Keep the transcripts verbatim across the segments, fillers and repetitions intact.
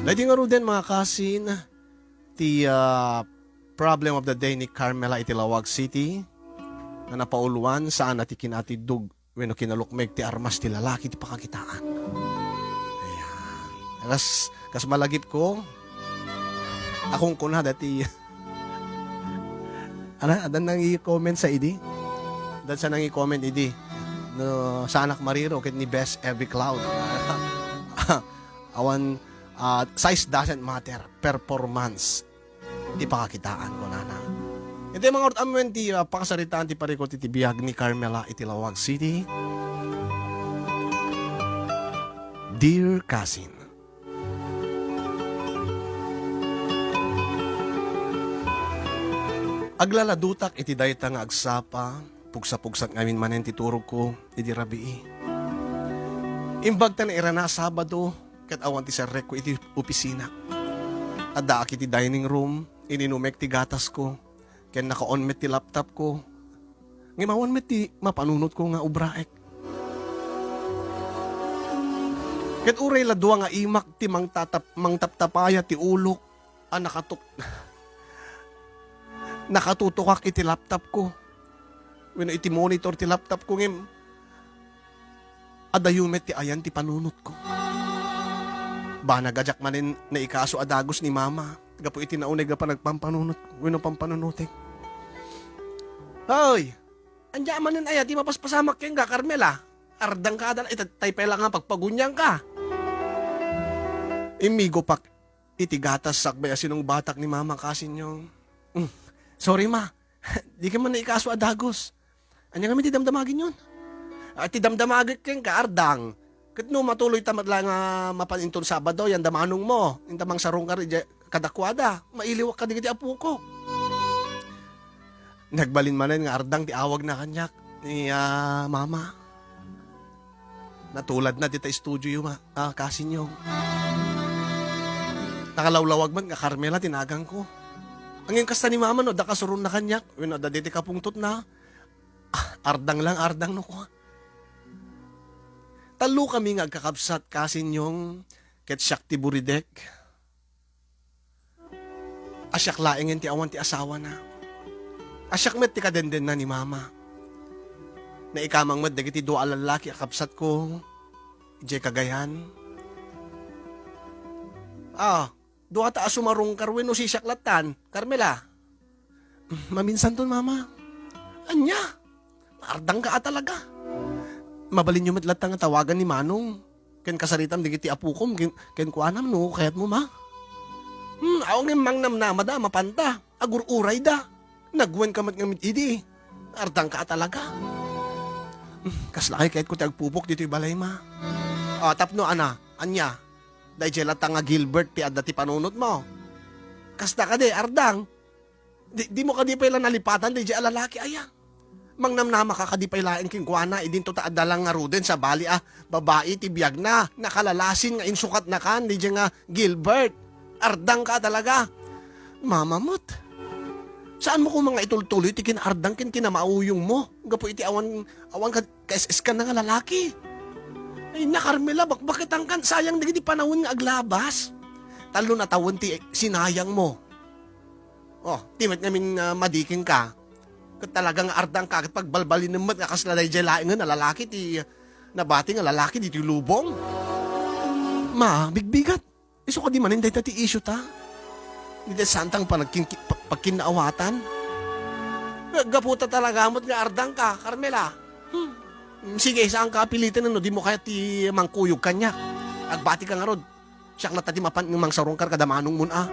Daydi ngaruden, mga kasin, ti, ah, problem of the day ni Carmela iti Laoag City nga napauluan, saan a ti kinatiddog wenno kinalukmeg ti armas ti lalaki ti pakakitaan. Ayan. Kas, kas malagipko, akong kuna dati. Ana, adan nang i-comment sa idi? Adan sa nang i-comment idi? No, saanak mariro ket ni Best Every Cloud. Awan, ah, size doesn't matter. Performance. Ti pakakitaan, kunana. Iti mga urut amuen ti, ah, pakasaritaan ti parikut iti biag ni Carmela iti Laoag City. Dear Cousin, aglaladutak iti dayta nga agsapa, pugsapugsat ngamin manen ti turogko idi rabii. Imbag ta nairana a Sabado, ket awan ti serrekko iti opisina. Addaak iti dining room, ininumek ti gatasko, ken naka-on met ti laptopko. Ngem awan met ti mapanunotko nga ubraek. Ket uray la dua nga imak ti mangtatap-, mangtaptapaya ti ulok a nakatuk-, nakatutukak iti laptopko wenno iti monitor ti laptopko, ngem adayo met ti ayan ti panunotko. Banag a diak manen naikaso a dagus ni Mama gapu iti nauneg a panagpampanunot wenno pampanunotek. Hoy! Ania manen aya ti mapaspasamak kenka, Carmela? Ardangka a dala, ita-, tay pay la nga pagpaguniangka. Immigopak iti gatas sakbay a sinungbatak ni Mama, Kasinyong. Mm. Sorry, Ma. Dika man naikaso a dagus. Ania ngamin ti damdamagenyon? Ah, ti damdamagek kenka, Ardang. Ket no matuloyta met la nga mapan inton Sabado, yan damanongmo, inta mangsarungkar idiay kadakuada, mailiwak kadagiti apoko. Nagbalin manen nga Ardang ti awagna kaniak ni, ah, Mama. Natuladna dita estudioyo, Ma, ah, Kasinyong. Nakalawlawag met nga Carmela ti naganko. Ngem kasta ni Mama no adda kasuronna kaniak wenno adda daytoy kapungtotna, ah, Ardang lang, Ardang no kua. Tallokami nga agkakabsat, Kasinyong, ket siak ti buridek. A siak laengen ti awan ti asawana. A siak met ti kadendenna ni Mama. Naikamang met dagiti dua a lallaki a kabsatko idiay Cagayan. Ah, duata a sumarungkar wenno sisiak lattan, Carmela? Maminsanton, Mama. Ania? Ardangka a talaga. Mabalinyo met latta nga tawagan ni Manong ken kasaritam dagiti apokom ken, kenkuanam no kayatmo, Ma. Hmm, aw ngem mangnamnamada a mapanta. Agur-urayda. Nagwenka met ngamin idi. Ardangka a talaga. Hmm, kasla kay kayatko ti agpupok ditoy balay, Ma. Ah, tapno ana, ania? Daydiay latta nga Gilbert ti adda ti panunotmo. Kasta kadi, Ardang? Di, dimo kadi pay la nalipatan daydiay a lalaki aya? Mangnamnamaka kadi pay laeng kenkuana idinto ta adda la ngaruden, sabali a babai ti biagna, nakalalasin nga insukatnakan daydiay nga Gilbert. Ardangka a talaga. Mama met. Saanmo koma nga itultuloy ti kinaardang ken kinamauyongmo gapu iti awan, awan kad-, kaes-eskanna nga lalaki. Ay, na, Carmela, bakbaketangkan, sayang dagiti panawen nga aglabas. Tallo a tawen ti sinayangmo. Oh, ti met ngamin, ah, madiken ka. Ket talaga nga ardang ka, ket pagbalbalinem met nga kasla daydiay laengen a lalaki ti, ah, nabati nga lalaki ditoy lubong. Ma, bigbigat. Isu kadi manen dayta ti issue ta. Dayta saan ta nga panagkin-, pa-, pagkinnaawatan. Gapu ta talaga met nga ardang ka, Carmela. Hmm. Sige, saan ka apiliten no dimo kayat ti mangkuyog kaniak. Agbati ka ngarud. Siak latta ti mapan nga mangsarungkar kada manongmon a.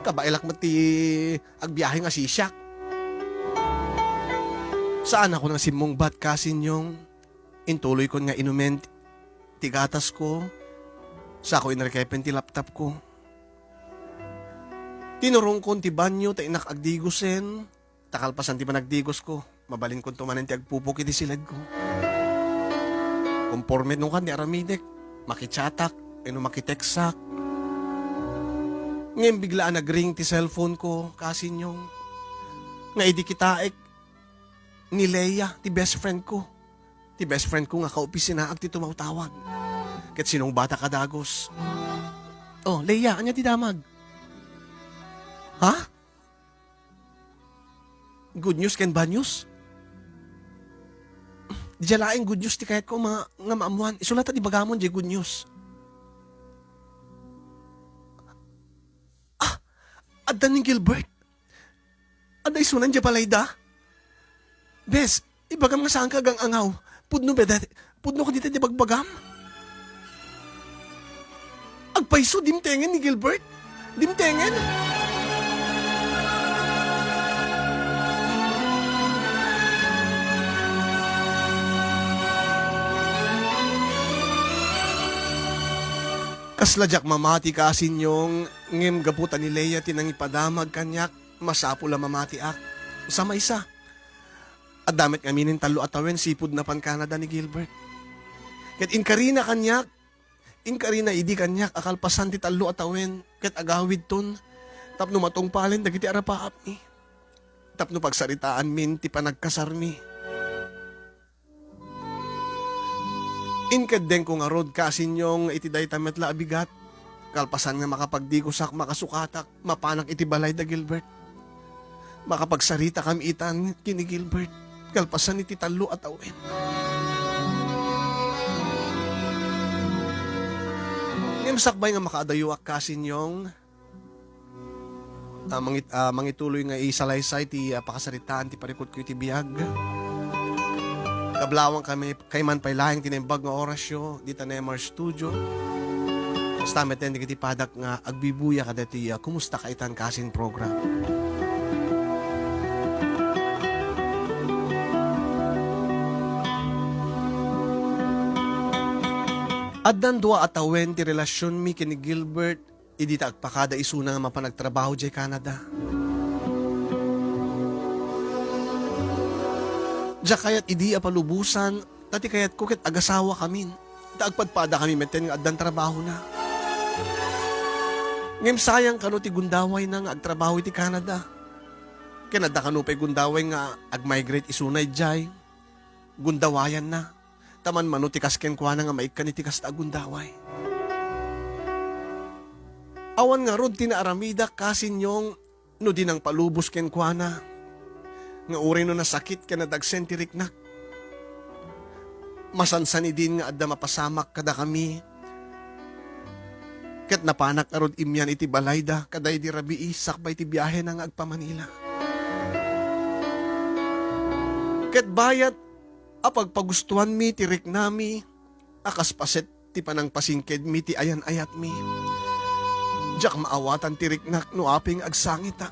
Kabaelak met ti agbiahe nga sisiak. Saanakon a simmungbat, Kasinyong. Intuloykon nga inumen ti gatasko, sako inrekepen ti laptopko. Tinurongkon ti banyo ta innak agdigosen, ta kalpasan ti panagdigosko, mabalinkonto manen ti agpupok iti siledko. Komporme no kan ti aramidek, makichatak, wenno makitextak. Ngem bigla a nagring ti cellphone ko, Kasinyong, nga idi kitaek ni Lea, ti best friend ko. Ti best friend ko nga kaopisinaak ti tumawtawag. Ket sinungbatak a dagus. Oh, Leia, ania ti damag? Ha? Good news ken bad news? Diay laeng good news ti kayatko ma-, nga maammuan. Isu latta ti ibagamon diay good news. Ah, adda ni Gilbert. Adda isunan diay balayda. Bes, ibagam nga saanka agang-angaw. Pudno ba dayta, pudno kadi dayta ibagbagam? Agpayso, dimtengen ni Gilbert. Dimtengen. Kasla diak mamati, Kasinyong, ngem gapu ta ni Leia ti nangipadamag kaniak, masapul a mamatiak. Sa maysa, adda met ngamin tallo a tawen sipud napan Canada ni Gilbert. Ket inkarina kaniak, inkarina idi kaniak a kalpasan ti tallo a tawen ket agawidton tapno matungpalen dagiti arapaapmi, tapno pagsaritaanmin ti panagkasarmi. Inkeddengko ngarud, Kasinyong, iti dayta met la a bigat. Kalpasan nga makapagdigusak, makasukatak, mapanak iti balay da Gilbert. Makapagsaritakami itan ken ni Gilbert. Kalpasan iti tallo a tawen. Ngem sakbay nga makaadayoak, Kasinyong, a, mangit-, a, mangituloy nga isalaysay ti, a, pakasaritaan ti parikutko iti biag. Kablawang kami, kayman pay laeng ti naimbag nga orasyo, dita Nemar Studio. Kasta met dagiti padak nga agbibuya kadagiti, a, Kumusta Ka Itan Kasin program. Addan dua a tawen ti relasionmi ken ni Gilbert. Idi ta agpakada isuna nga mapan agtrabaho diay Canada. Diak kayat idi a palubosan, ta ti kayatko ket agasawakamin, ta agpadpadakami metten nga addan trabahona. Ngem sayang kano ti gundawayna nga agtrabaho iti Canada. Ken adda kano pay gundaway nga agmigrate isuna idiay. Gundawayanna. Ta manmano ti kas kenkuana nga maikkan iti kasta a gundaway. Awan ngarud ti naaramidak, Kasinyong, no di nangpalubos kenkuana, nga uray no nasakit ken nadagsen ti riknak. Masansan idin nga adda mapasamak kadakami, ket napanak ngarud immian iti balayda kadaydi rabii sakbay ti biahena nga agpa-Manila. Ket bayat a pagpagustoanmi ti riknami a kas paset ti panangpasingkedmi ti ayan-ayatmi. Diak maawatan ti riknak no apay nga agsangitak.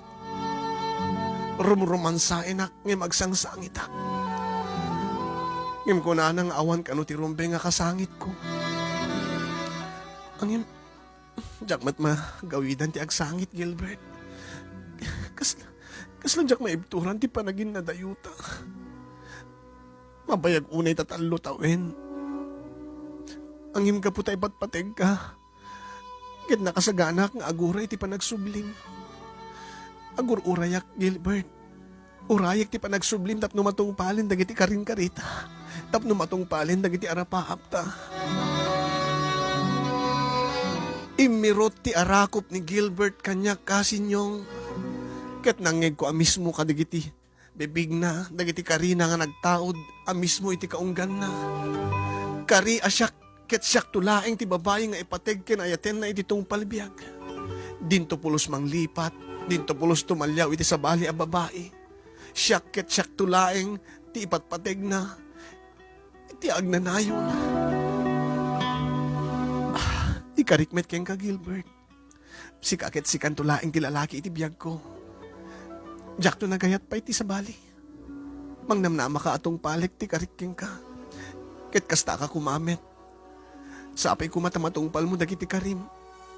Rumrumansaenak ngem agsangsangitak. Ngem kunana nga awan kano ti rumbeng a kasangitko. Ngem, diak met magawidan ti agsangit, Gilbert. Kasla, kasla diak maibturan ti panaginnadayota. Mabayag unay ta tallo tawen. Ngem gapu ta ipatpategka, ket nakasaganak nga aguray ti panagsublim. Agur-urayak, Gilbert. Urayek ti panagsublim tapno matungpalen dagiti karim karita, tapno matungpalen dagiti arapaapta. Immirot ti arakop ni Gilbert kaniak, Kasinyong, ket nangngegko a mismo kadagiti bibigna dagiti karina nga nagtaud a mismo iti kaungganna. Kari a siak ket siakto laeng ti babai nga ipateg ken ayatenna iti tungpal biag. Dinto pulos manglipat, dinto pulos tumaliaw iti sabali a babai. Siak ket siakto laeng ti ipatpategna iti agnanayon. Ah, ikarik met kenka, Gilbert. Sika ket sikanto laeng ti lalaki iti biagko. Diakto nagayat pay ti sabali. Mangnamnamaka a tungpalek ti karik kenka. Ket kastaka koma met. Sapay koma ta matungpalmo dagiti karim.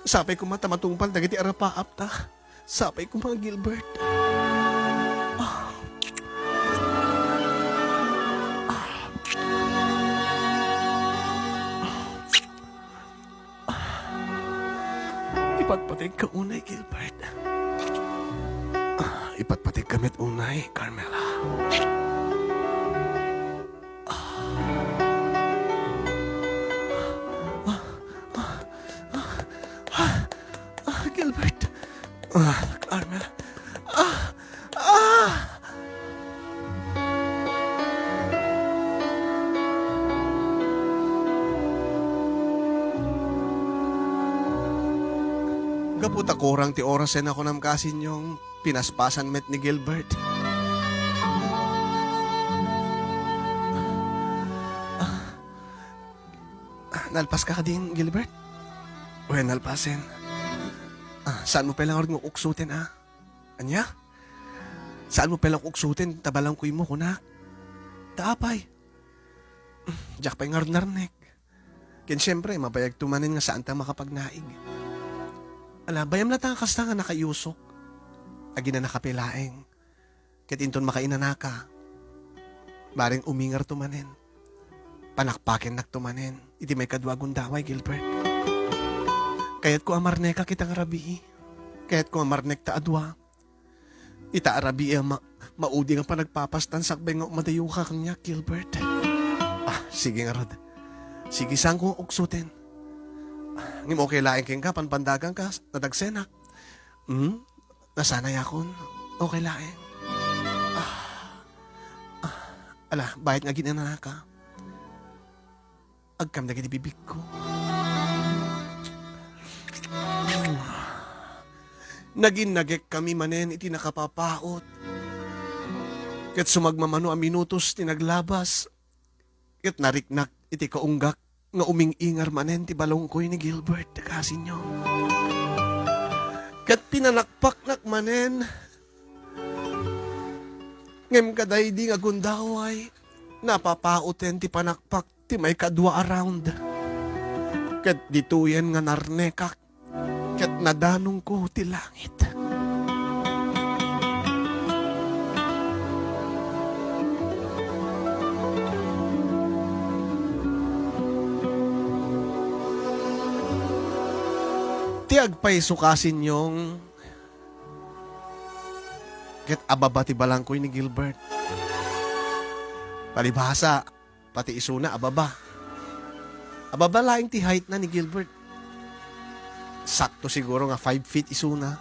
Sapay koma ta matungpal dagiti arapaapta. Sapay koma, Gilbert. Ah. Ah. Ipatpategka unay, Gilbert. Ah, ipatpategka met unay, Carmela. Ah. Ah, ah, ah, ah, ah. Gilbert. Ah, Carmel. Ah! Ah! Gapu ta kurang ti oras, eh, nakunam ka, Sinyong, pinaspasan met ni Gilbert. Ah, nalpas ka kadin, Gilbert? Wen, nalpasen. Ah, saan mo pay la ngarud nga uksuten, ah? Ania? Saan mo pay la uksuten ta balangkoy mo, kunak? Ta apay? Diak pay ngarud narnek. Ken siempre, mabayagto manen nga saanta makapagnaig. Ala, bayam latta nga kasta nga nakaiusok. Aginanaka pay laeng. Ket inton makainanaka, bareng umingarto manen. Panakpakennakto manen iti maikadua a gundaway, Gilbert. Kayatko a marnekak ita nga rabii. Kayatko a marnekta a dua. Ita a rabii a ma-, maudi nga panagpapastan sakbay nga umadayoka kaniak, Gilbert. Ah, sige ngarud. Sige, saanko nga uksuten. Ah, ngem okay laeng kenka, panpandaganka, nadagsenak. Hmm? Nasanayakon? Okay laeng. Ah. Ah. Ala, bayat nga aginanaka. Agkam dagiti bibigko. Naginnagek kami manen iti nakapapaut. Ket sumagmamano a minutos ti naglabas, ket nariknak iti kaunggak nga uming-ingar manen ti balangkoy ni Gilbert, kasinyo. Ket pinanakpaknak manen. Ngem kadaydi nga gundaway, napapauten ti panakpak ti maikadua a round. Ket ditoyen nga narnekak, ket nadanongko ti langit. Ti agpayso, kasinyo, ket ababa ti balangkoy ni Gilbert. Palibhasa, pati isuna ababa. Ababa laeng ti height na ni Gilbert. Sakto siguro nga five feet isuna.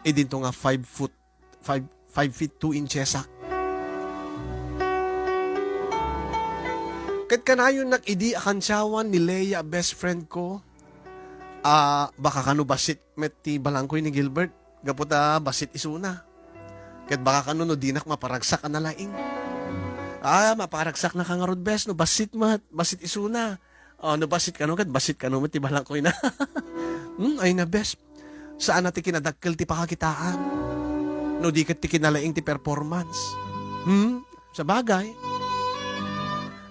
Idinto nga five foot, five, five feet two inches, ah. Ket kanayonnak idi a kansiawan ni Lea a best friend ko. Ah, baka kano bassit met ti balangkoy ni Gilbert, gapu ta bassit isuna. Ket baka kano no dinak maparagsak a nalaing. Ah, maparagsak na ka ngarud, bes, no bassit met, bassit isuna. Oh, no bassit kano ket, bassit kano met ti balangkoy na. Hmm, ay na, bes. Saan na ti kinadakkel ti pakakitaan. No di ket ti kinalaing ti performance. Hmm? Sabagay.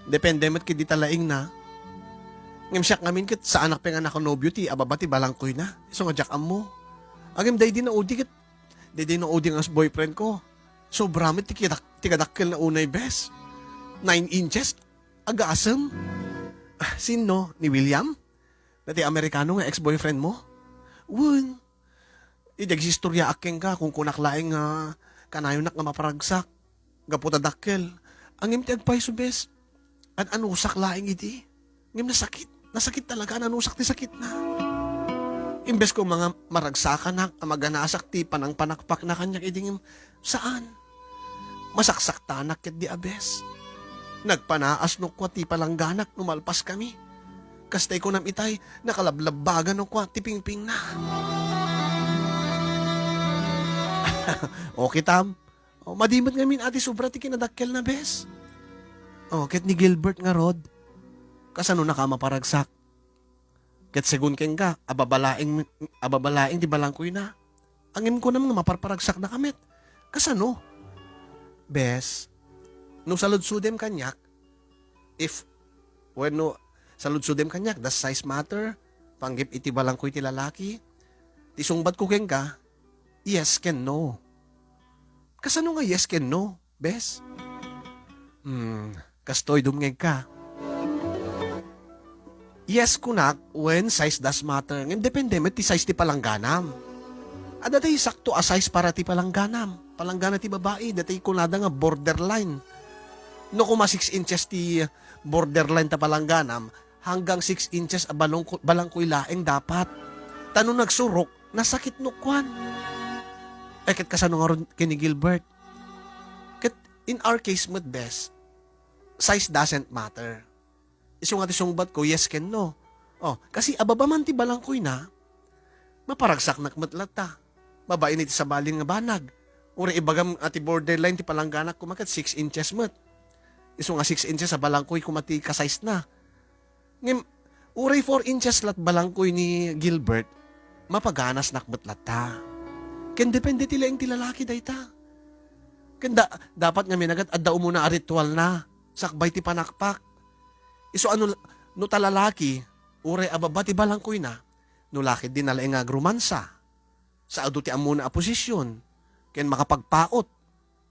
Depende met ket di ta laingna. Ngem siak ngamin ket saanak pay nga nakanobio ti ababa ti balangkoyna. Isu nga diak ammo. Ngem daydi naudi ket, daydi naudi nga boyfriend ko. Sobra met ti kidak-, ti kadakkelna unay, bes. Nine inches? Agasem. Ah, sinno? Ni William? Na ti Amerikano nga ex-boyfriend mo? Wen. Idi agsistoriaak kenka, kunkunak laeng nga kanayonnak nga maparagsak gapu ta dakkel. Ngem ti agpayso, bes, an-anusak laeng idi. Ngem nasakit. Nasakit talaga, an-anusak ti sakitna. Imbes ko nga maragsakanak a maganasak ti panangpanakpakna kaniak idi, ngem saan. Masaksaktanak ketdi a bes. Nagpanaas no kua ti palangganak no malpaskami. Kasta kunam itay, nakalablabbagan no kua ti pingpingna. O, kitam. O, madi met ngamin a ti sobra ti kinadakkelna, bes. O, ket ni Gilbert ngarud, kasanonaka a maparagsak? Ket segun kenka, ababa laeng, ababa laeng ti balangkoyna. Ngem kunam nga maparparagsaknaka met. Kasano? Bes, no saludsodem kaniak, if, wenno, saludsodem kaniak, does size matter? Panggep iti balangkoy ti lalaki? Ti sungbatko kenka, yes ken no. Kasano nga yes ken no? Bes? Hmm, kastoy dumngegka. Yes, kunak, wen size does matter. Ngem depende met ti size ti palangganam. Adda ti sakto a size para ti palangganam. Palanggana ti babai, dati kunada nga borderline. No kuma six inches ti borderline ta palangganam, hanggang six inches a balangko-, balangkoy laeng dapat. Ta no nagsurok, nasakit no kuan. Eh, ket kasano ngarud ken ni Gilbert? Ket in our case met, bes, size doesn't matter. Isu nga ti sungbat ko, yes ken no. Oh, kasi ababa man ti balangkoyna, maparagsaknak met latta. Babaen iti sabali nga banag. Uray ibagam a ti borderline ti palangganak koma ket six inches met. Isu nga six inches a balangkoy koma ti ka-size na. Ngem, uray four inches lat balangkoy ni Gilbert, mapaganasnak met latta. Ken depende ti laeng ti lalaki dayta. Ken da-, dapat nga minagat adda umuna a ritual na, sakbay ti panakpak. Isu a no, no ta lalaki, uray ababa ti balangkoyna, no la ketdi nalaing nga agrumansa, sa adu ti ammona a posisyon, ken makapagpaut,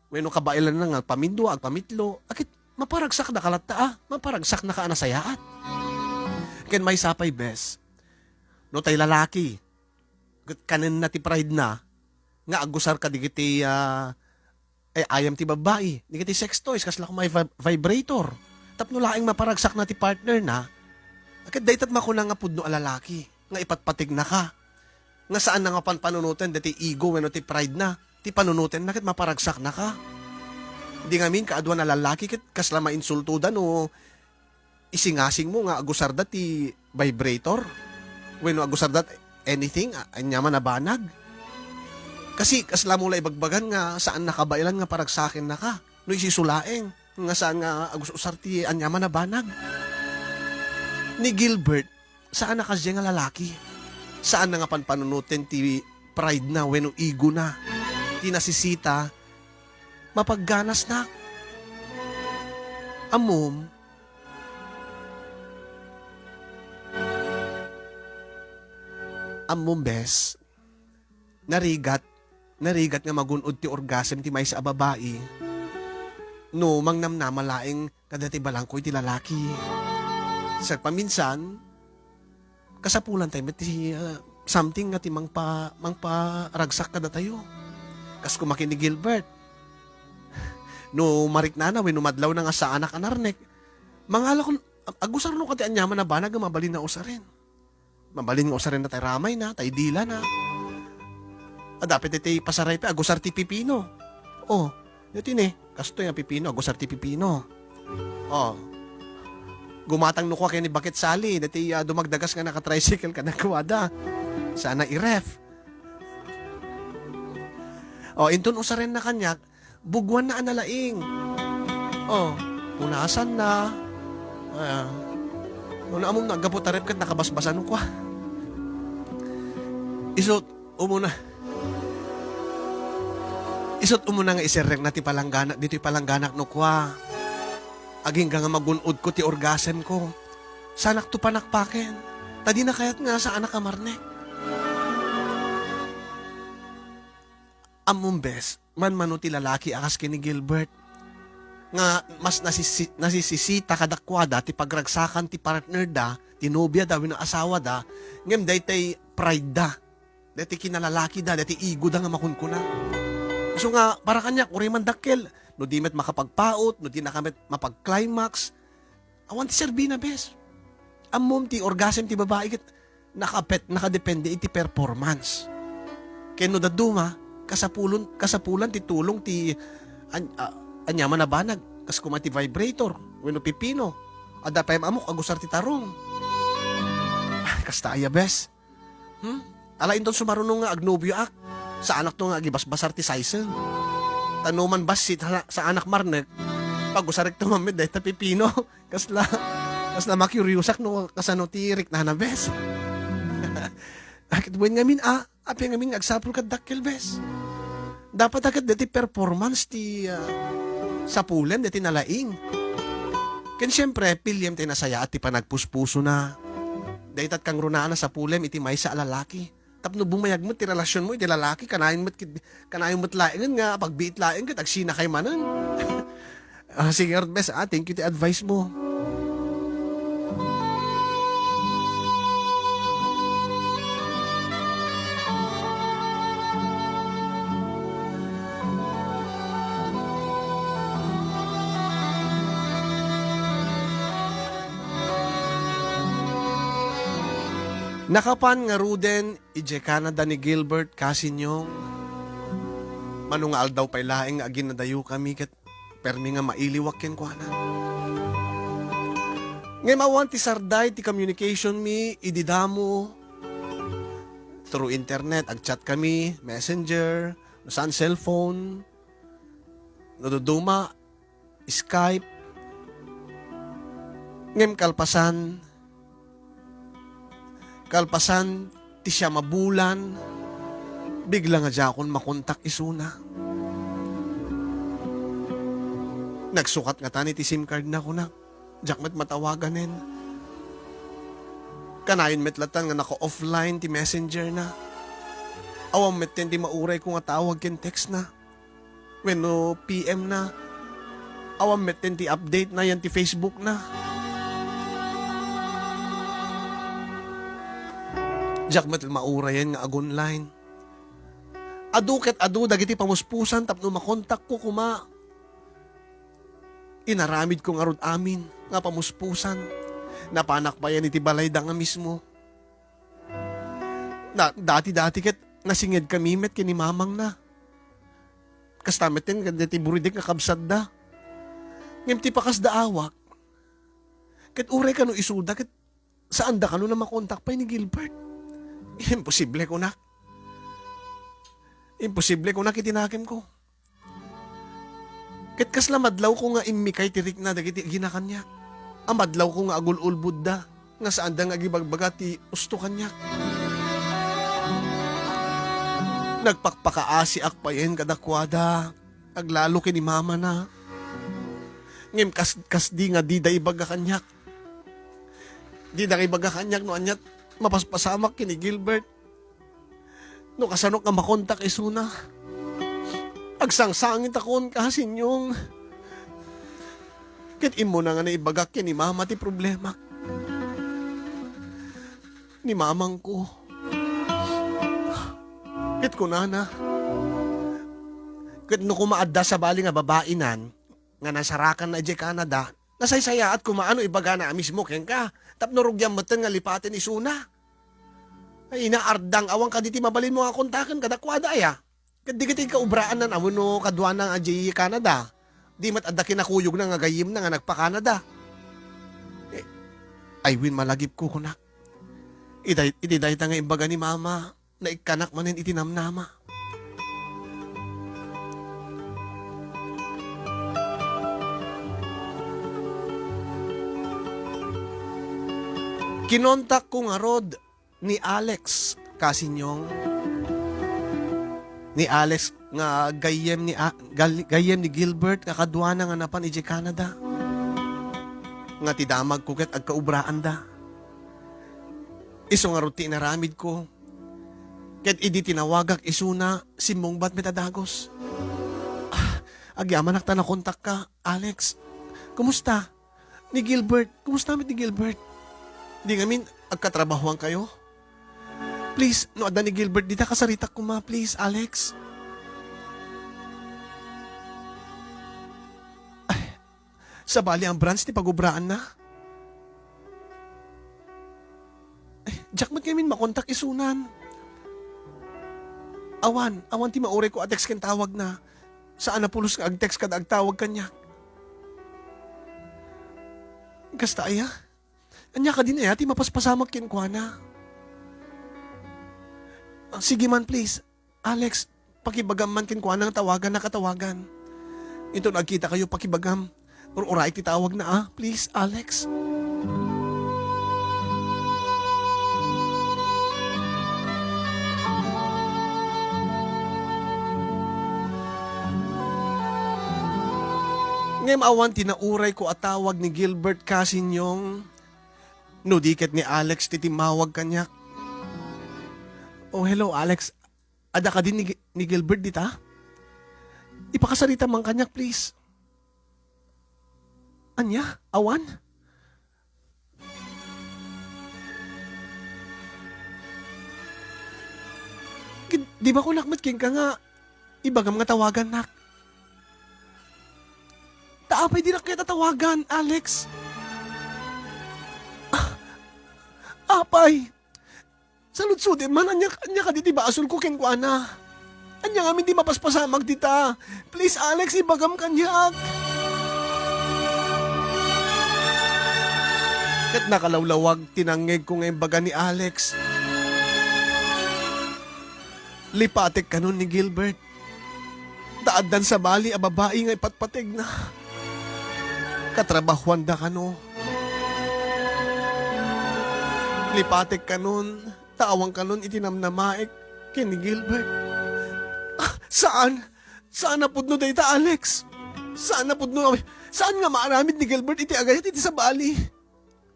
wenno kabaelanna nga agpamindua, agpamitlo, a ket maparagsaknaka latta a, maparagsaknaka a nasayaat. Ken maysa pay, bes, no tay lalaki, ket kanenna ti pride na, nga agusar kadagiti, ah, ay, ayam ti babbai, dagiti sex toys, kasla koma vib-, vibrator. Tapno laeng maparagsakna ti partner na, ket dayta ti makuna nga pudno a lalaki, nga ipatpatignaka. Nga saan na nga panpanunoten dati ego wenno ti pride na, ti panunoten na ket maparagsaknaka. Di ngamin kaadua a lalaki ket kasla mainsultoda no isingasing mo nga agusarda ti vibrator? Wenno agusarda anything, a-, aniaman a banag? Kasi kasla mo la ibagbagan nga saan nakabaelan nga paragsakennaka no isisu laeng nga saan nga agus-usar ti aniaman a banag. Ni Gilbert, saan a kasdiay nga lalaki. Saan na nga panpanunoten ti pride na wenno ego na. Ti nasisita, mapagganasnak. Ammom, Ammom, bes, narigat, narigat nga magun-od ti orgasm ti maysa a babai no mangnamnama laeng kadati balangkoy ti lalaki. Sagpaminsan, kasapulan tayo met ti, ah, something nga ti mangpa-, mangparagsak kadatayo. Kas koma ken ni Gilbert. No mariknana wenno madlawna nga saanak a narnek, mangala kon, agusarno kadi aniaman a banag nga mabalin a usaren. Mabalin nga usaren na tay ramayna, tay dilana. Adda pay ti pasaray pay, agusar ti pipino. Oh, dati ni, kastoy nga pipino, agusar ti pipino. Oh. Gumatang no kua ken ni Baket Sali, dati, ah, dumagdagas nga naka-tricycle kadakuada. Sana i-ref. Oh, inton usaren na kaniak, buguanna a nalaing. Oh, punasanna. Ah, no ammom no aggapu ta ref ket nakabasbasan no kua. Isut' umuna. Isut' umuna nga iserrekna ti palanggana, ditoy palangganak no kua. Agingga nga magun-odko ti orgasemko. Saanakto panakpaken. Ta dina kayat nga saanak a marnek. Ammom, bes, manmano ti lalaki a kas ken ni Gilbert, nga mas nasisi-, nasisisita kadakuada ti pagragsakan ti partnerda, ti nobiada wenno asawada, ngem daytay prideda, daytay kinalalakida, daytay egoda nga makunkuna. Isu nga, para kaniak, uray man dakkel, no di met makapagpaut, no dinaka met mapag-climax, awan ti serbina, bes. Ammom ti orgasm ti babai ket nakapet-, nakadepende iti performance. Ken no dadduma, kasapulon-, kasapulan ti tulong ti an-, a-, aniaman a banag, kas koma ti vibrator, wenno pipino. Adda pay ammok agusar ti tarong. Ah, kasta aya, bes. Hmm? Ala inton sumaruno nga agnobioak, saanakto nga agibasbasar ti size. Ta no man bassit, sa-, saanak marnek, pagusarekto man met dayta pipino. Kasla, kasla makuriousak no kasano ti riknana, bes. Ket wen ngamin a, apay ngamin nga agsapul kad dakkel, bes. Dapat a ket daytoy performance ti, ah, sapulem, daytoy nalaing. Ken siempre, piliem ti nasayaat ti panagpuspusona. Daytat kangrunaan a sapulem iti maysa a lalaki. Tapno bumayag met ti relasionmo iti lalaki, kanayon met kid-, kanayon met laengen nga pagbiit laeng ket agsinakay manen. Ah, sige, Art Bes, ah, thank you ti advice mo. Nakapan ngaruden idiay Canada ni Gilbert, kasinyong. Mano nga aldaw pay laeng nga aginnadayokami ket permi nga mailiwak kenkuana. Ngem awan ti sarday ti communication mi idi damo. Through internet, agchat kami, messenger, no saan cellphone, no duduma, Skype. Ngem kalpasan, kalpasan ti siam a bulan, bigla nga diakon makontak isuna. Nagsukat ngatan iti SIM card na, kunak. Diak met matawaganen. Kanayon met latan nga naka-offline ti messenger na. Awan metten ti mauray ko nga tawag ken text na. Wenno P M na. Awan metten ti update na yan ti Facebook na. Diak met maurayen nga ag-online. Adu ket adu dagiti pamuspusan tapno makontakko koma. Inaramidko ngarud amin nga pamuspusan. Napanak payen iti balayda nga mismo. Na, dati-dati ket nasinged kami met ken ni mamangna. Kasta met ken dagiti buridek nga kabsatda. Ngem ti pakasdaawak, ket uray kano isuda, ket saanda kano a makontak pay ni Gilbert. Imposible, kunak. Imposible, kunak iti nakemko. Ket kasla madlawko nga immikay ti rikna dagiti agina kaniak. A madlawko nga agul-ulbodda, nga saanda nga agibagbaga ti usto kaniak. Nagpakpakaasiak payen kadakuada, aglalo ken ni mamana. Ngem kas-, kasdi nga dida ibaga kaniak. Dida ibaga kaniak no aniat mapaspasamak ken ni Gilbert. No kasano ka makontak isuna. Agsangsangitakon, kasinyong. Ket immuna nga naibagak ken ni mama ti problemak. Ni mamangko. Ket kunana, ket no koma adda sabali nga babainan nga nasarakanna idiay Canada, nasaysayaat koma no ibagana a mismo kenka, tapno rugiam metten nga lipaten isuna. Ay, inaardang, awan kadi ti mabalinmo nga kontaken kadakuada aya? Ket dagiti kaubraanna wenno kaduana nga idiay Canada, di met adda kinakuyogna nga gayyemna nga nagpa-Canada. Eh, ay, wen malagipko, kunak. Iti, iti dayta nga imbaga ni Mama, naikkanak manen iti namnama. Kinontakko ngarud ni Alex, kasinyong. Ni Alex nga gayyem ni A-, gal-, gayyem ni Gilbert nga kaduana nga napan idiay Canada. Nga ti damagko ket agkaubraanda. Isu ngarud ti inaramidko. Ket idi tinawagak isuna, simmungbat met a dagus. Ah, agyamanak ta nakontakka, Alex. Kumusta? Ni Gilbert, kumusta met ni Gilbert? Di ngamin, agkatrabahoankayo? Please, no adda ni Gilbert dita, kasaritak koma, please, Alex. Ay, sabali ang branch ti pagubraanna? Ay, diak met ngamin makontak isunan. Awan, awan ti mauray ko a text ken tawagna. Saan a pulos nga ag-text kada agtawag kaniak. Kasta aya? Ania kadin aya ti mapaspasamak kenkuana? Ah, sige man, please. Alex, pakibagam man kenkuana nga tawagan, nakatawagan. Inton agkitakayo, pakibagam. Ur-uray ti tawagna, ah. Please, Alex. Ngem awan ti nauray ko a tawag ni Gilbert, kasinyong. No di ket ni Alex ti timmawag kaniak. Oh, hello, Alex. Adda kadi ni, ni Gilbert dita? Ipakasarita man kaniak, please. Ania? Awan? Ket di ba kunak met kenka nga ibagam nga tawagannak? Ta apay dinak kayat a tawagan, Alex? Ah, apay? Saludsodem man, ania, ania kadi ti basolko kenkuana? Ania ngamin ti mapaspasamak dita? Please, Alex, ibagam kaniak. Ket nakalawlawag ti nangngegko nga imbaga ni Alex. Lipatek kanon ni Gilbert. Ta addan sabali a babai nga ipatpategna. Katrabahuanda kano. Lipatek kanon, ta awan kanon iti namnamaek ken ni Gilbert. Ah, saan? Saan a pudno dayta, Alex? Saan a pudno? Saan nga maaramid ni Gilbert iti agayat iti sabali?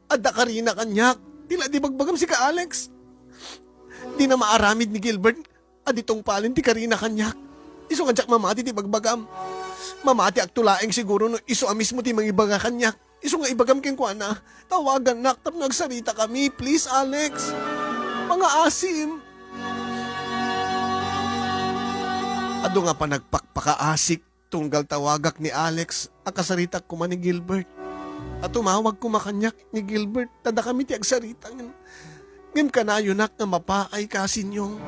Adda karina kaniak. Ti la di bagbagam sika, Alex. Dina maaramid ni Gilbert a di tungpalen ti karina kaniak. Isu nga diak mamati ti bagbagam. Mamatiakto laeng siguro no isu a mismo ti mangibaga kaniak. Isu nga ibagam kenkuana, tawagannak tapno agsaritakami. Please, Alex. Pangaasim. Adu nga panagpakpakaasik tunggal tawagak ni Alex a kasaritak koma ni Gilbert. A tumawag koma kaniak ni Gilbert, ta dakami ti agsarita ngem, ngem kanayonak nga mapaay, Kasinyong.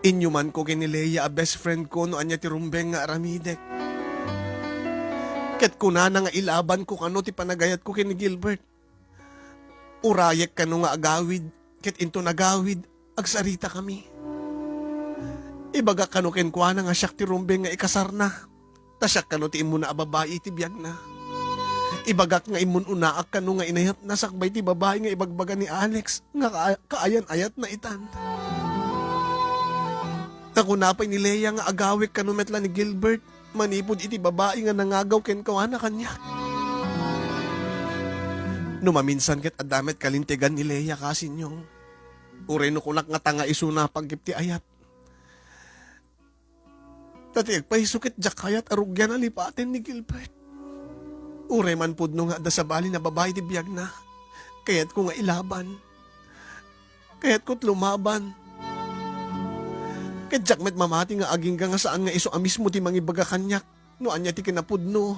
Inyumanko ken ni Lea a best friend ko no ania ti rumbeng nga aramidek. Ket kunana nga ilabanko kano ti panagayatko ken ni Gilbert. Urayek kano nga agawid, ket inton agawid, agsaritakami. Ibagak kano kenkuana nga siak ti rumbeng nga ikasarna, ta siak kano ti immuna a babai iti biagna. Ibagak nga immun-unaak kano nga inayatna sakbay ti babai nga ibagbaga ni Alex nga ka-, kaayan-ayatna itan. Ta kuna pay ni Lea nga agawek kano met la ni Gilbert manipud iti babai nga nangagaw kenkuana kaniak. No maminsan ket adda met kalintegan ni Lea, Kasinyong. Uray no kunak nga tanga isuna a paggep ti ayat. Ta ti agpayso ket diak kayat a rugian a lipaten ni Gilbert. Uray man pudno nga adda sabali a babai ti biagna, kayatko nga ilaban. Kayatko't lumaban. Ket diak met mamati nga agingga nga saan nga isu a mismo ti mangibaga kaniak no ania ti kinapudno.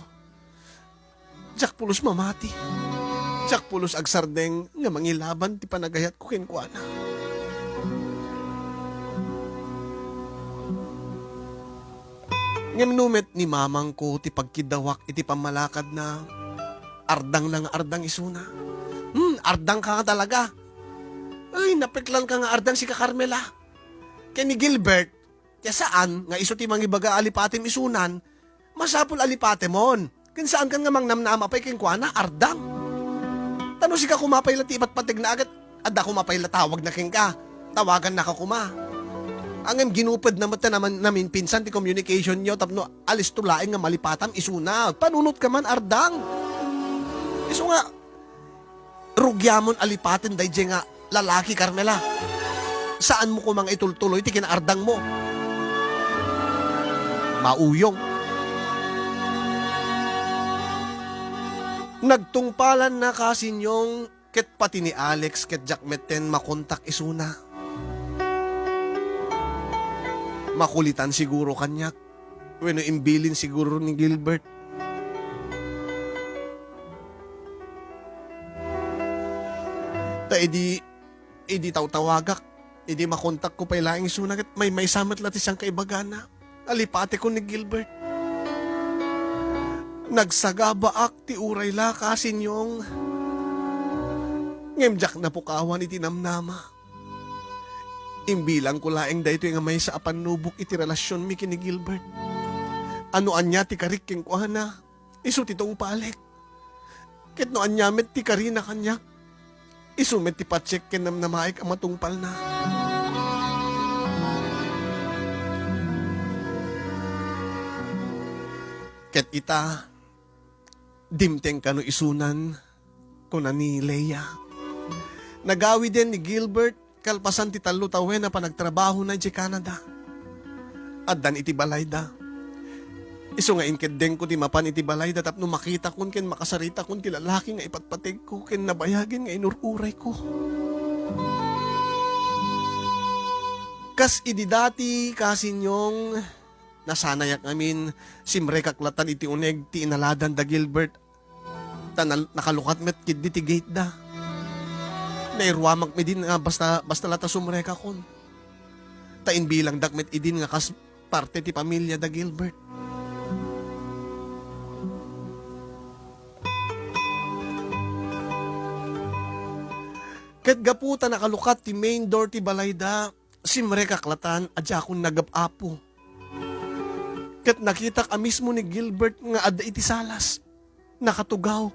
Diak pulos mamati. Diak pulos agsardeng nga mangilaban ti panagayatko kenkuana. Ngem no met ni mamangko ti pagkiddawak iti pammalakadna, ardang la nga ardang isuna. Hmm, ardang ka nga talaga. Ay, napeklan ka nga ardang sika, Carmela. Ken ni Gilbert, ti saan nga isu ti mangibaga a lipatem isunan, masapul a lipatemon. Ken saan kan nga mangnamnama pay kenkuana, ardang. Ta no sika koma pay la ti ipatpategna ket adda koma pay la tawagna kenka. Tawagannaka koma. Ngem ginupedna met ta naman, naminpinsan ti communication yo tapno alisto laeng nga malipatam isuna. Panunotka man, ardang. Isu nga, rugiamon a lipaten daydiay nga lalaki, Carmela. Saanmo koma nga itultuloy ti kinaardangmo. Mauyong. Nagtungpalanna, Kasinyong, ket pati ni Alex ket diak metten makontak isuna. Makulitan siguro kaniak. Wenno imbilin siguro ni Gilbert. Ta idi, idi tawtawagak, idi makontakko pay laeng isuna ket maymaysa met la ti sian kaibagana a lipatekon ni Gilbert. Nagsagabaak ti uray la, Kasinyong. Ngem diak napukawan iti namnama. Imbilangko laeng daytoy nga maysa a pannubok iti relasionmi ken ni Gilbert. A no ania ti karik kenkuana, isu ti tungpalek. Ket no ania met ti karina kaniak, isu met ti patiek ken namnamaek a matungpalna. Ket ita, dimteng kano isunan, kuna ni Lea. Nagawiden ni Gilbert kalpasan ti tallo tawen a panagtrabahona idiay Canada. Addan iti balayda. Isu nga inkeddengko ti mapan iti balayda tapno makitakon ken makasaritakon ti lalaki nga ipatpategko ken nabayagen nga inur-urayko. Kas idi dati, Kasinyong, nasanayak ngamin, simrekak latan iti uneg ti inaladan da Gilbert. Ta nal-, nakalukat met ketdi ti gate da. Ta iruamak met idin nga basta, basta la ta sumrekakon. Ta imbilangdak met idin nga kas parte ti pamilya da Gilbert. Ket gapu ta nakalukat ti main door ti balayda, simrekak latan a diakon nagap-apo. Ket nakitak a mismo ni Gilbert nga adda iti salas. Nakatugaw.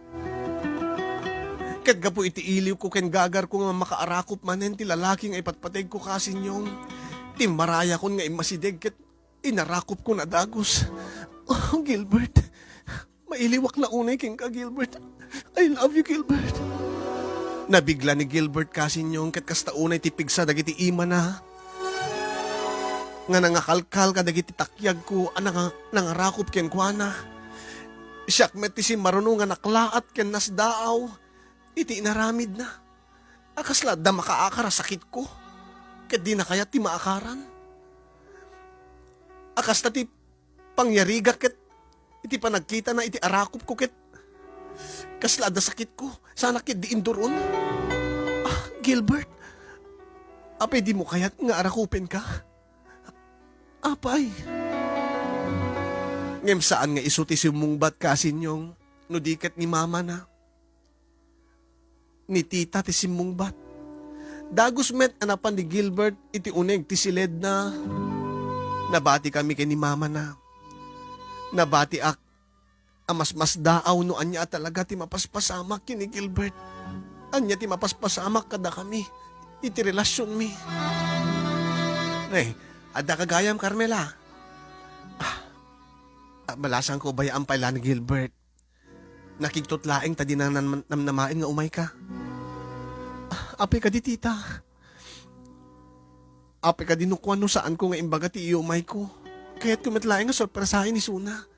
Ket gapu iti iliwko ken gagarko nga makaarakop manen ti lalaki nga ipatpategko, Kasinyong, timmarayakon nga immasideg ket inarakopkon a dagus. Oh, Gilbert, mailiwak la unay kenka, Gilbert. I love you, Gilbert. Nabigla ni Gilbert, Kasinyong, ket kasta unay ti pigsa dagiti imana nga nangakalkal kadagiti takyagko a nanga-, nangarakop kenkuana. Siak met ti simmaruno nga naklaat ken nasdaaw iti inaramidna. A kasla adda makaakar a sakitko, ket dina kayat ti maakaran. A kasta ti pangyarigak ket iti panagkitana iti arakopko ket kasla adda sakitko, saanak ketdi induron. Ah, Gilbert, apay dimo kayat nga arakupenka? Apay? Ngem saan nga isu ti simmungbat, Kasinyong, no di ket ni mamana. Ni tita ti simmungbat. Dagus met a napan ni Gilbert iti uneg ti siledna. Nabatikami ken ni mamana. Nabatiak a masmasdaaw no ania a talaga ti mapaspasamak ken ni Gilbert. Ania ti mapaspasamak kadakami iti relasionmi. Ay, adda ka gayam, Carmela? Ah, ah, balasanko, bayaan pay la ni Gilbert. Nakigtot laeng ta di na nan-, namnamaen nga umayka. Ah, apay kadi, tita? Apay kadi no kuan no saanko nga imbaga ti iyumayko? Kayatko met laeng nga sorpresaen isuna.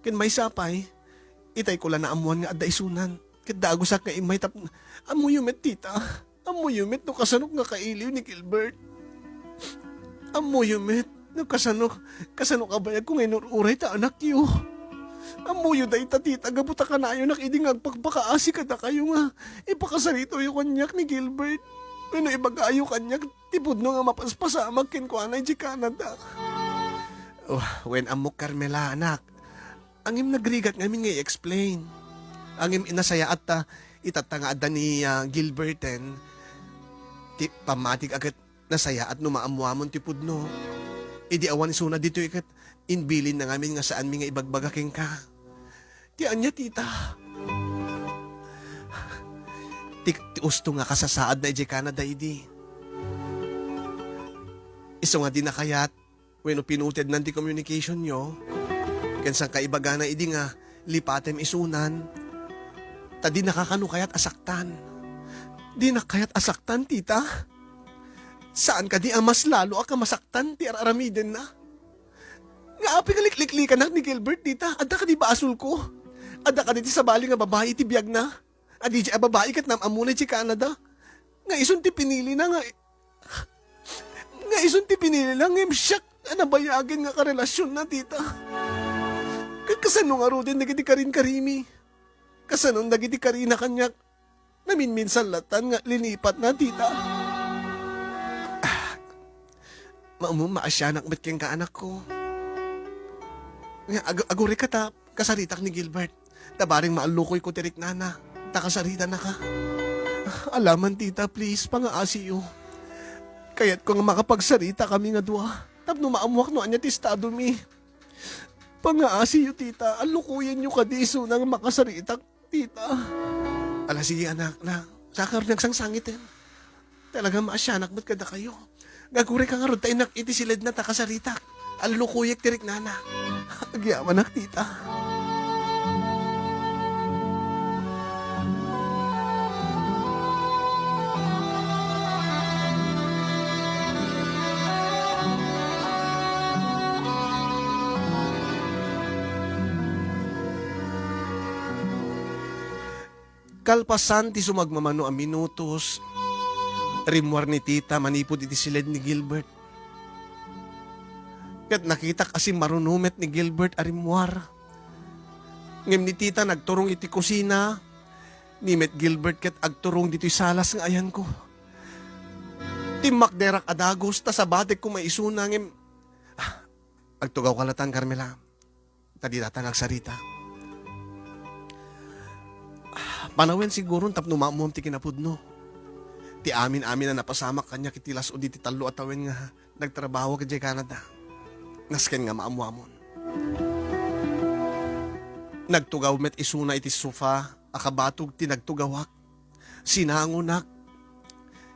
Ken maysa pay, itayko la naammoan nga adda isunan. Ket dagusak nga immay tap-, ammoyo met, tita. Ammoyo met no kasanok nga kailiw ni Gilbert. Ammoyo met no kasano, kasano kabayagko nga inur-uray ta anakyo. Ammoyo dayta, tita, gapu ta kanayonak idi nga agpakpakaasi kadakayo nga ipakasaritoyo kaniak ni Gilbert. Wenno ibagayo kaniak ti pudno nga mapaspasamak kenkuana idiay Canada. Oh, wen ammok, Carmela, anak. Ngem nagrigat ngamin nga i-explain. Ngem nasayaat ta itatta nga adda ni, ah, Gilberten. Ti pammatik a ket nasayaat no maammoamon ti pudno. Idi awan isuna ditoy ket imbilinna ngamin nga saanmi nga ibagbaga kenka. Ti ania, tita? Ti, ti usto nga kasasaadna idiay Canada idi. Isu nga dina kayat wenno pinutednan ti communicationyo, ken saan ka ibagana idi nga lipatem isunan, ta dinaka kano kayat a saktan. Dinak kayat a saktan, tita. Saan kadi a mas laloak a masaktan ti ar-aramidenna? Nga apay nga likliklikanak ni Gilbert, tita? Adda kadi basolko? Adda kadi ti sabali nga babai iti biagna? Adi, diay a babai ket nam-ammona idiay Canada. Nga isun ti pinilina nga, nga isun ti pinilina ngem siak a nabayagen nga karelasionna, tita. Ket kasano ngaruden dagiti karin-karimi? Kasano dagiti karina kaniak? Naminminsan latan nga linipatna, tita. Ah, maammo, maasianak met kenka, anakko. Nga ag-, agurayka ta kasaritak ni Gilbert. Ta bareng maallukoyko ti riknana, ta kasaritanaka. Alaman, tita, please, pangaasiyo. Kayatko nga makapagsaritakami nga dua tapno maammoak no ania ti estadomi. Pangaasiyo, tita, allukoyenyo kadi isuna nga makasaritak, tita. Ala, sige, anak, na. Saka nagsangsangiten. Talaga maasianak met kadakayo. Agurayka ngarud ta innak iti siledna ta kasaritak. Allukoyek ti riknana. Agyamanak, tita. Kalpasan ti sumagmamano a minutos, rimmuar ni tita manipud iti siled ni Gilbert. Ket nakitak a simmaruno met ni Gilbert a rimmuar. Ngem ni tita nagturong iti kusina, Ni met Gilbert ket agturong ditoy salas nga ayanko. Timmakderak a dagus ta sabatek ko maisuna ngem, ah, agtugawka latan, Carmela. Ta dita ta nga agsarita. Ah, panawen siguron tapno maammoam ti kinapudno. Ti amin-amin a napasamak kaniak iti las-ud iti tallo a tawen nga nagtrabaho idiay Canada. Nasken nga maammoamon. Nagtugaw met isuna iti sofa a kabatog ti nagtugawak. Sinangonak.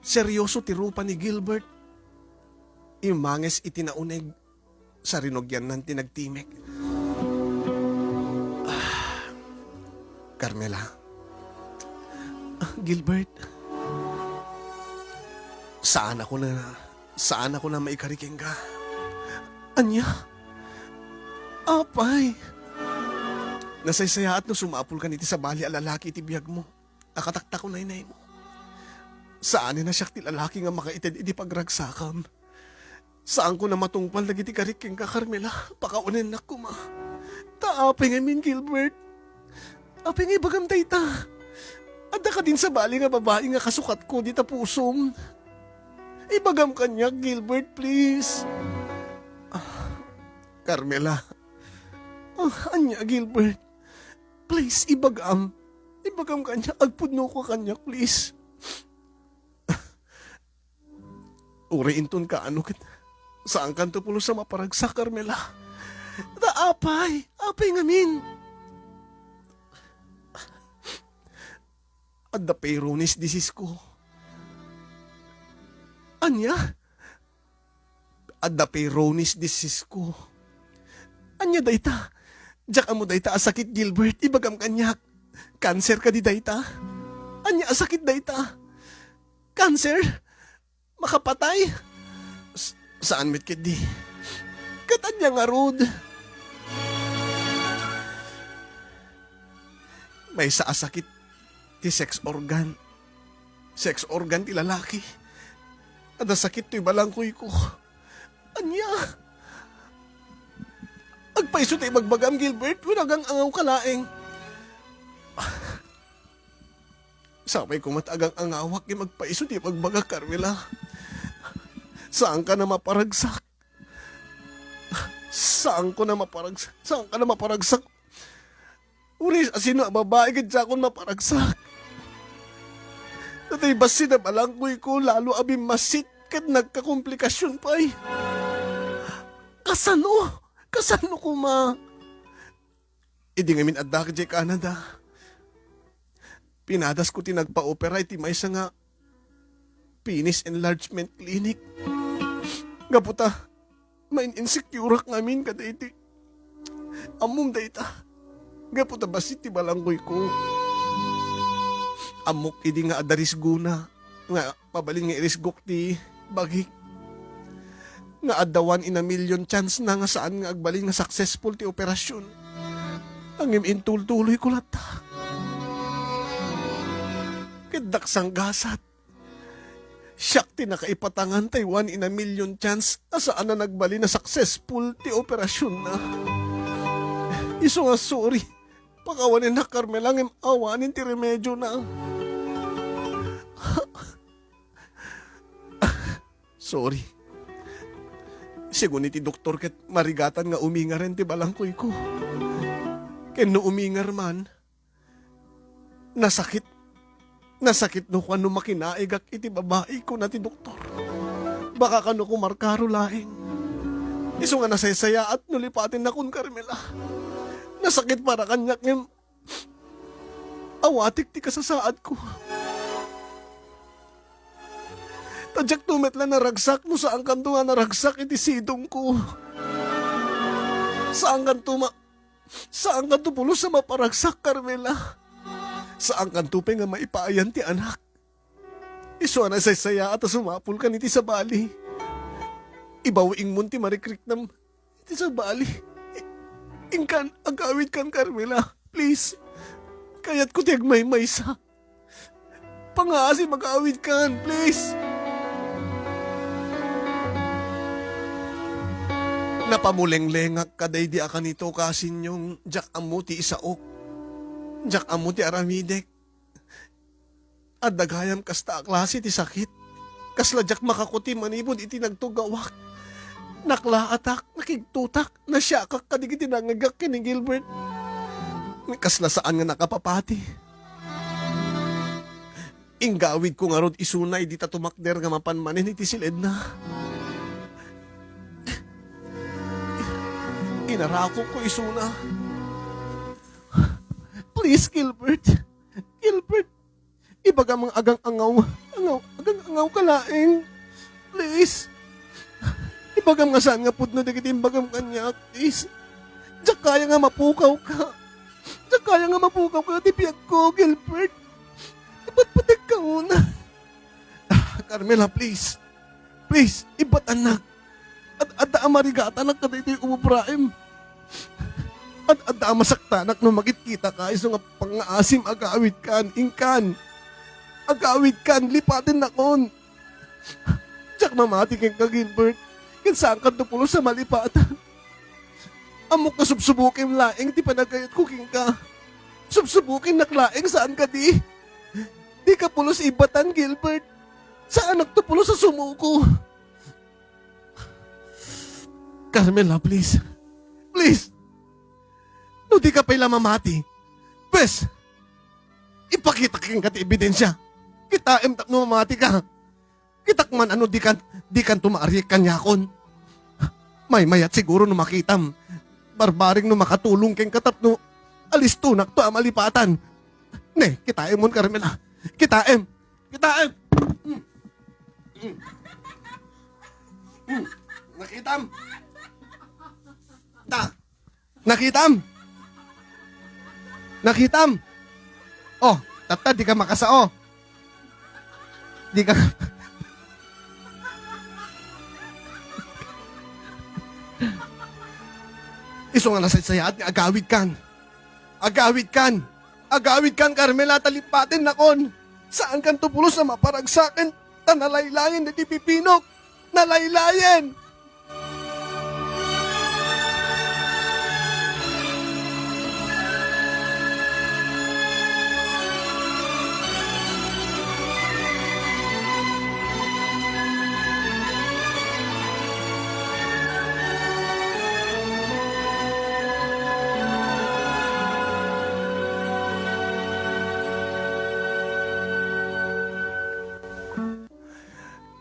Seryoso ti rupa ni Gilbert. Immanges iti nauneg. Sarinugiannan ti nagtimek. Ah, Carmela. Ah, Gilbert. Saan ako na, saan ako na maikari kenka. Ania? Apay. Nasaysayaat no sumapulkan iti sabali a lalaki iti biagmo. Nakataktak ko naynay mo. Saanen a siak ti lalaki nga makaited iti pagragsakam. Saanko na matungpal dagiti karik kenka, Carmela. Pakawanennak koma. Ta apay ngamin, Gilbert? Apay nga ibagam dayta? Adda kadin sabali nga babai nga kasukatko dita pusom? Ibagam kaniak, Gilbert, please. Ah, Carmela. Ah, ania, Gilbert? Please, ibagam. Ibagam kaniak, agpudno ko kaniak, please. Uray inton kaano ket saankanto pulos a maparagsak, Carmela. Ta apay, apay ngamin. Adda Peyronie's disease ko. Ania? Adda Peyronie's disease ko. Ania dayta? Diak ammo dayta a sakit, Gilbert. Ibagam kaniak. Cancer kadi dayta? Ania a sakit dayta? Cancer? Makapatay? S-, saan met ketdi? Ket ania ngarud? Maysa a sakit ti sex organ. Sex organ ti lalaki. Adda sakit toy balangkoyko. Ania? Agpayso ti ibagbagam, Gilbert, wenno agang-angawka laeng? Sapay koma ta agang-angawak ngem agpayso ti ibagbagak, Carmela. Saanka na maparagsak. Saanko na maparagsak. Saanka na maparagsak. Uray asino a babai ket diakon maparagsak. Natay bassit a balangkoyko, lalo a bimmassit ket nagkakomplikasyon pay. Kasano? Kasano koma? Idi ngamin adda idiay Canada, pinadasko ti nagpaopera iti maysa nga penis enlargement clinic. Gapu ta, main-insecure-ak ngamin kadaydi. Ammom dayta. Gapu ta bassit ti balangkoyko. Ammok idi nga adda risgona nga mabalin nga irisgok ti bagik. Nga adda one in a million chance na nga saan nga agbalin nga successful ti operasyon. Ngem intultuloyko latta. Ket diak sanggasat. Siak ti nakaipatangan tay one in a million chance a saan a nagbalin a successful ti operasyonna. Isu nga sorry. Pakawanennak, Carmela, ngem awanen ti remedyona. Sorry. Segun iti doktor ket marigatan nga umingaren ti balangkoyko. Ken no umingar man, nasakit. Nasakit no kuan no makinaigak iti babai, kuna ti doktor. Baka kano kumarkaro laeng. Isu nga nasaysayaat no lipatennakon, Carmela. Nasakit para kaniak ngem awatek ti kasasaadko. Ta diakto met la naragsak no saankanto nga naragsak iti sidongko. Saankanto ma-, saankanto pulos a maparagsak, Carmela. Saankanto pay nga maipaayan ti anak. Isu a nasaysayaat a sumapulkan iti sabali. Ibawiingmon ti marikriknam iti sabali. I-, inkan, agawidkan, Carmela. Please. Kayatko ti agmaymaysa. Pangaasi, magawidkan, please. Napamulenglengak kadaydi a kanito, kasinyong, diak ammo ti isaok. Diak ammo ti aramidek. Adda gayam kasta a klase ti sakit. Kasla diak makakuti manipud iti nagtugawak. Naklaatak, nakigtotak, nasiakak kadagiti nangngegak ken ni Gilbert. Kasla saan nga nakapapati. Inggawidko ngarud isuna idi ta tumakder nga mapan manen iti siledna. Inarakopko isuna. Please, Gilbert. Gilbert, ibagam nga agang-angaw. Angaw, agang-angaw ka laeng. Please. Ibagam nga saan nga pudno dagiti imbagam kaniak, please. Diak kaya nga mapukaw ka. Diak kaya nga mapukaw ka ti biagko, Gilbert. Ipatpatek ka una. Ah, Carmela, please. Please, ibatanak. Ad-, adda a marigatanak kadaytoy ubraem. Ad-, adda a masaktanak no makitkitaka isu nga pangngaasim agawidkan, inkan. Agawidkan, lipatennakon. Diak mamati kenka, Gilbert. Ken saankanto pulos a malipatan. Ammok nga subsubukem laeng ti panagkayatko kenka. Subsubukennak laeng saan kadi. Dika pulos ibatan, Gilbert. Saanakto pulos a sumuko. Carmela, please. Please. No dika pay la mamati, pwes, ipakitak kenka ti ebidensia. Kitaem tapno mamatika. Kitak man a no dikan, dikanto maariek kaniakon. Maymayat siguro no makitam. Barbareng no makatulong kenka tapno alistonakto a malipatan. Ne, kitaemon, Carmela. Kitaem. Kitaem. Mm. Mm. Mm. Nakitam. Ta. Nakitam. Nakitam. Oh, tatta, dika makasao. Dika. Isu nga nasaysayaat nga agawidkan. Agawidkan! Agawidkan, Carmela, ta lipatennakon! Saankanto pulos a maparagsaken, ta nalaylayen dagiti pipinok! Nalaylayen!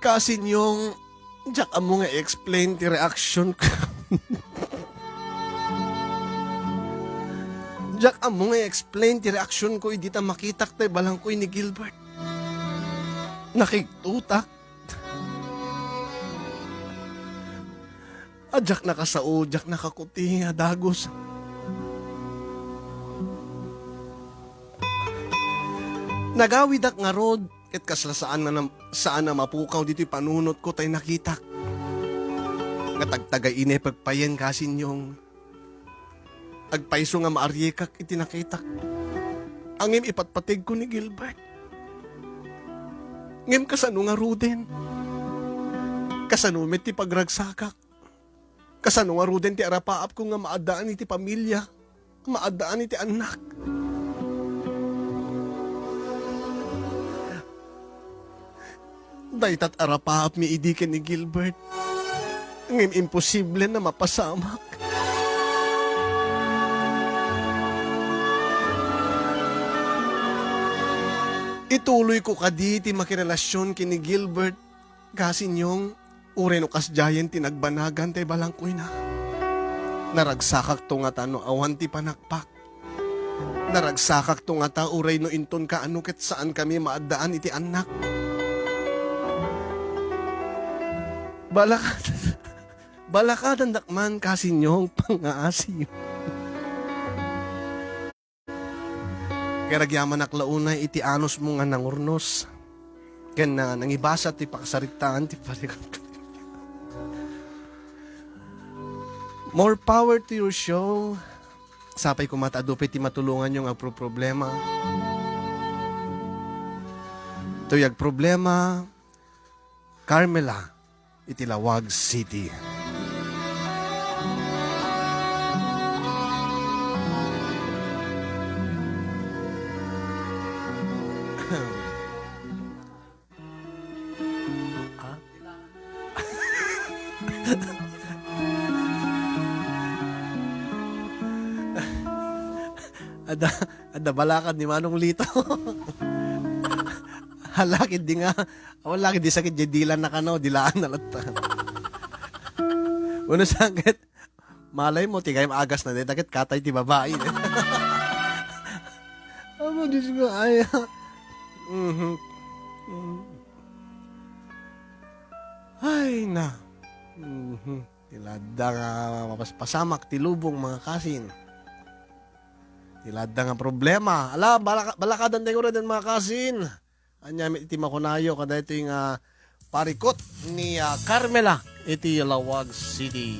Kasinyong, diak ammo nga i-explain ti reaksyon ko. Diak ammo nga i-explain ti reaksyon ko idi ta makitak tay balangkoy ni Gilbert. Nakigtotak. A diak nakasao, diak nakakuti nga dagus. Nagawidak ngarud, ket kasla saan nga nam-, saan a mapukaw ditoy panunotko tay nakitak nga tagtagay inepek payen, Kasinyong. Agpayso nga maariekak iti nakitak. Ngem ipatpategko ni Gilbert. Ngem kasano ngaruden? Kasano met ti pagragsakak? Kasano ngaruden ti arapaapko nga maaddaan iti pamilia, maaddaan iti annak? Daytat arapaapmi idi ken ni Gilbert, ngem imposible a mapasamak. Ituloyko kadi ti makirelasion ken ni Gilbert, Kasinyong, uray no kasdiayen ti nagbanagan tay balangkoyna? Naragsakakto ngata no awan ti panakpak? Naragsakakto ngata uray no inton kaano ket saankami maaddaan iti annak? Balakad-, balakadandak man, Kasinyong, pangngaasim. Kay ragyamanak la unay iti anusmo nga nangurnos ken na-, nangibasa ti pakasaritaan ti parigat. More power to your show. Sapay koma ta adu pay ti matulonganyo nga agproproblema. Toy agproblema, Carmela, iti Laoag City. Adda, adda balakad ni Manong Lito. Hala, ket di nga, wala, ket di sakit, di dilan na kano, dilaan na latta. Uno sakit, malay mo, ti kayat agas na, di takit katay ti babae. Amo, Diyos ko, ay. Mhm. Mm. Ay, na. Mhm. Ti ladda nga mapaspasamak ti lubong, mga kasin. Ti ladda nga problema. Ala, balaka-, balakadan tayo rin, mga kasin. Anya met iti makunayo kadaytoy nga parikot ni, ah, Carmela iti Laoag City.